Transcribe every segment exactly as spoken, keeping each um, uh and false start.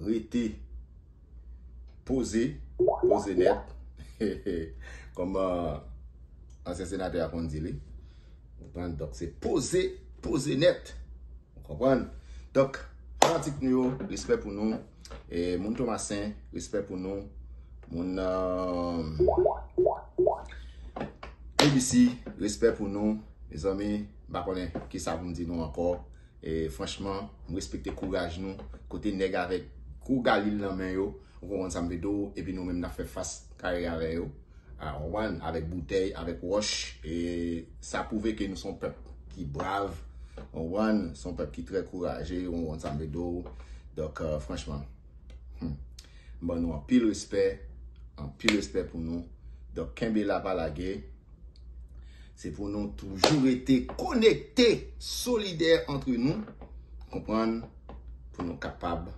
rete poze, poze nèt. Kòm ansyen senatè a konn di li. Ou konprann? Donk, se poze, poze nèt. Ou konprann? Donk, fanatik nou yo, respè pou nou. E moun Tomasen, respè pou nou. Moun, euh, A B C, respè pou nou. Mezanmi, m pa konnen kisa pou m di nou ankò. E franchman, m respekte kouraj nou. Kote nèg avèk gwo galil nan men yo, ou konprann sa m vle di w, epi nou menm n ap fè fas kare avè yo. A, ou konprann, avèk boutèy, avèk wòch, e sa pwouve ke nou se yon pèp ki brav, ou konprann, se yon pèp ki trè kouraje, ou konprann sa m vle di w. Donk, euh, franchman, hmm, m ban nou anpil respè, anpil respè pou nou. Donk, kenbe la, pa lage. Se pou nou toujou rete konekte, solidè antre nou, konprann, pou nou kapab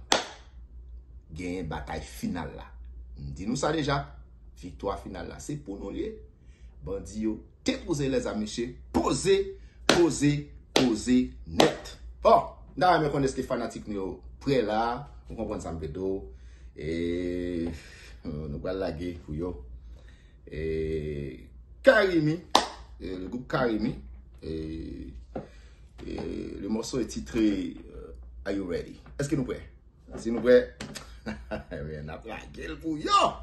genyen batay final la. M di nou sa deja, viktwa final la, se pou nou l ye. Bandi yo te poze lèzam, mesye, poze, poze, poze nèt. Bon, m ta renmen konnen èske fanatik nou yo prè la, ou konprann sa m vle di w. E, nou pral lage pou yo. E, Karimi, e, le groupe Karimi, e, e, le morceau est titré, euh, Are You Ready? Èske nou prè? Si nou prè, ebyen, n ap lage l pou yo!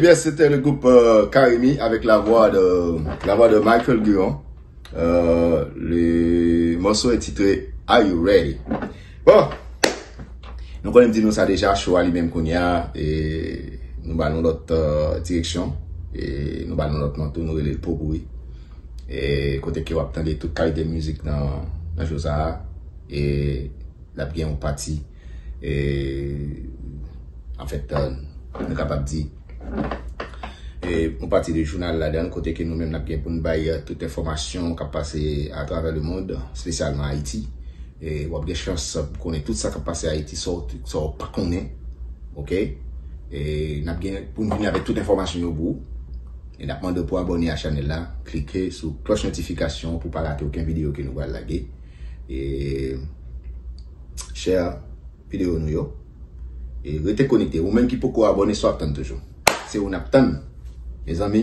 Yes, c'était le groupe euh, Karimi avec la voix de la voix de Michael Guillon. Euh, le morceau est titré Are You Ready? Bon, nou konnen m di nou sa deja, show a li menm kounye a, e nou ba nou lòt euh, direksyon, e nou ba nou lòt non tou, nou rele l Potpourri. E kote ke w ap tande tout kalite mizik nan, nan show sa a, e l ap gen yon pati, e anfèt, euh, nou kapab di, e yon pati de jounal ladan, kote ke nou menm n ap gen pou n bay euh, tout enfòmasyon k ap pase atravè lemond, espesyalman Ayiti. E w ap gen chans konnen tout sa k ap pase Ayiti, sa w, sa w pa konnen. Oke? E n ap gen pou n vini avèk tout enfòmasyon yo pou ou. E n ap mande w pou abòne a chanèl la, klike sou klòch notifikasyon pou w pa rate okenn videyo ke nou pral lage. E share videyo nou yo. E rete konekte. Ou menm ki poko abòne, sa w ap tann toujou? Se ou n ap tann. Mezanmi,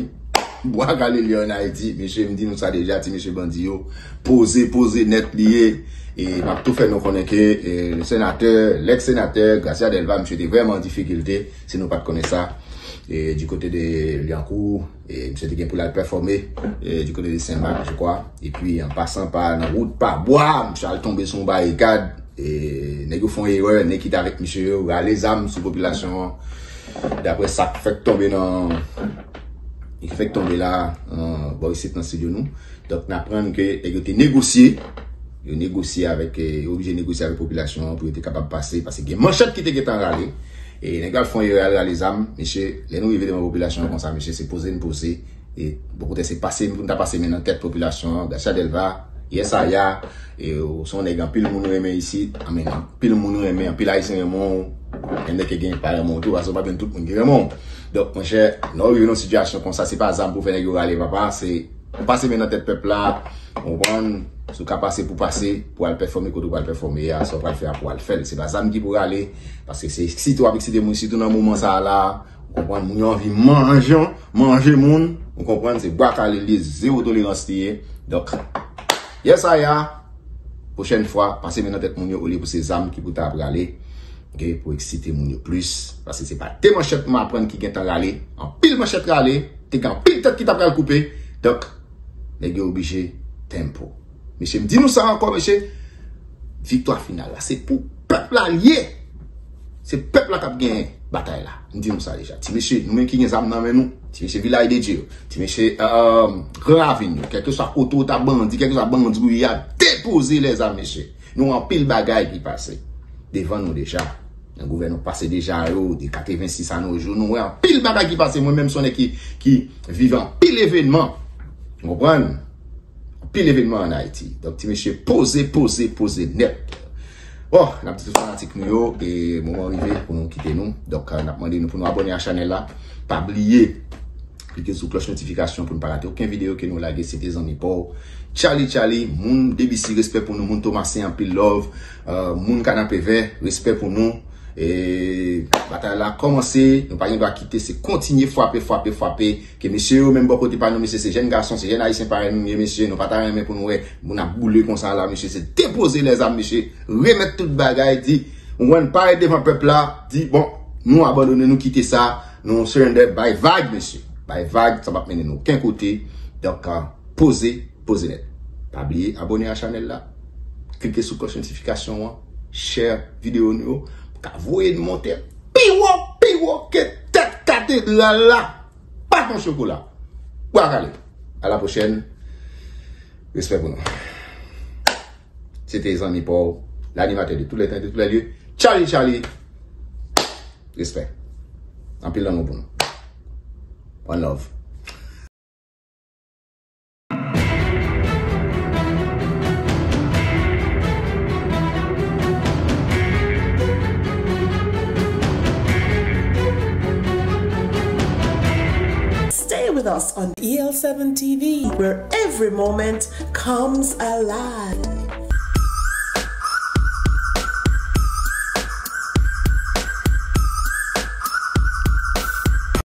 bwa kale li an Ayiti, mesye, m di nou sa deja, ti mesye bandi yo, poze, poze nèt li ye. E m ap tou fè nou konnen ke e, senatè, lèks senatè Gracia Delva, misye te vrèman an difikilte, si nou pa t konnen sa. E, du côté de Liancourt, e, misye te gen pou l al pèfòme e, du côté de Saint-Marc, je crois. Epi, an pasan pa nan wout pa bwa, misye al tonbe sou yon barikad. E nèg yo fè yon erè, nèg ki t avèk misye yo rale zam sou popilasyon an. Daprè sa k fèk tonbe nan ki fèk tonbe la, euh, bò isit nan estidyo nou. Donk n aprann ke nèg yo te negosye, yo negosye avèk, eh, yo oblije negosye avèk popilasyon an pou yo te kapab pase, paske gen manchèt ki te gentan rale. E nèg yo al fè yon erè, al rale zam, mesye, lè nou rive devan popilasyon an konsa, mesye, se poze n poze. E okontrè, se pase, pou n ta pase men nan tèt popilasyon an, Gracia Delva, Yesaya, e ou se yon nèg anpil moun renmen isit, anmen anpil moun renmen, anpil Ayisyen renmen w, gen nèg ki gen pa renmen w tou, paske w pa jwenn tout moun ki renmen w. Donk, monchè, lè w rive nan sitiyasyon konsa, se pa zam pou fè nèg yo rale, papa, se pase men nan tèt pèp la, w konprann, si w ka pase pou pase, pou al pèfòme kote w pral pèfòme a, sa w pral fè a pou al fè l. Se pa zam ki pou rale, paske se eksite w ap eksite moun, sitou nan moman sa a la, ou konprann, moun yo anvi manje, manje moun, ou konprann, se bwa kale li ye, zewo tolerans li ye. Donk, Yesaya, pwochèn fwa, pase men nan tèt moun yo olye pou se zam ki pou ta ap rale, oke, pou eksite moun yo plis. Paske se pa de manchèt m aprann ki gentan rale, anpil manchèt rale, te gen anpil tèt ki ta pral koupe. Donk, nèg yo oblije tempo. Mesye, m di nou sa ankò, mesye, viktwa final la, se pou pèp la l ye. Se pèp la k ap genyen batay la. M di nou sa deja. Ti mesye, nou menm ki gen zam nan men nou, ti mesye Vilaj de Dye yo, ti mesye euh, Gran Ravin yo, kèlkeswa otorita bandi, kèlkeswa bandi ou ye a, depoze lèzam, mesye. Nou anpil bagay ki pase devan nou deja. Nan gouvènman pase deja yo, de katrevensis a nos jours, nou wè anpil bagay ki pase. Mwen menm, se yon nèg ki, ki viv anpil evènman. Ou konprann? Anpil evènman an Ayiti. Donk, ti mesye, poze, poze, poze nèt. Bon, n ap di tout fanatik nou yo, e moman rive pou nou kite nou. Donk, n ap mande nou pou nou abòne a chanèl la. Pa bliye klike sou klòch notifikasyon pou n pa rate okenn videyo ke nou lage. Se te zanmi pa w, Charlie Charlie, moun D B C, respè pou nou, moun Tomasen, anpil love, euh, moun Kanapevè, respè pou nou. E batay la kòmanse, nou pa gen dwa kite, se kontinye frape, frape, frape. Ke mesye yo menm bò kote pa nou, mesye, se jèn gason, se jèn ayisyen parèy nou ye, mesye, nou pa ta renmen pou nou wè moun ap boule konsa la, mesye, se depoze lèzam, mesye, remèt tout bagay, di, ou konprann, parèt devan pèp la, di, bon, nou abandone, nou kite sa, nou surrender, bay vag, mesye. Bay vag, sa p ap mennen nou okenn kote. Donk, euh, poze, poze nèt. Pa bliye abòne a chanèl la. Klike sou klòch notifikasyon an. Share videyo nou yo. Pou ka voye n monte pi wo, pi wo ke tèt katedral la. Baton chokola. Bwa kale. A la pwochèn. Respè pou nou. Se te zanmi pa w, l'animateur de tous les temps et de tous les lieux, Charlie Charlie. Respè. Anpil lanmou pou nou. One love. Stay with us on E L seven T V, where every moment comes alive.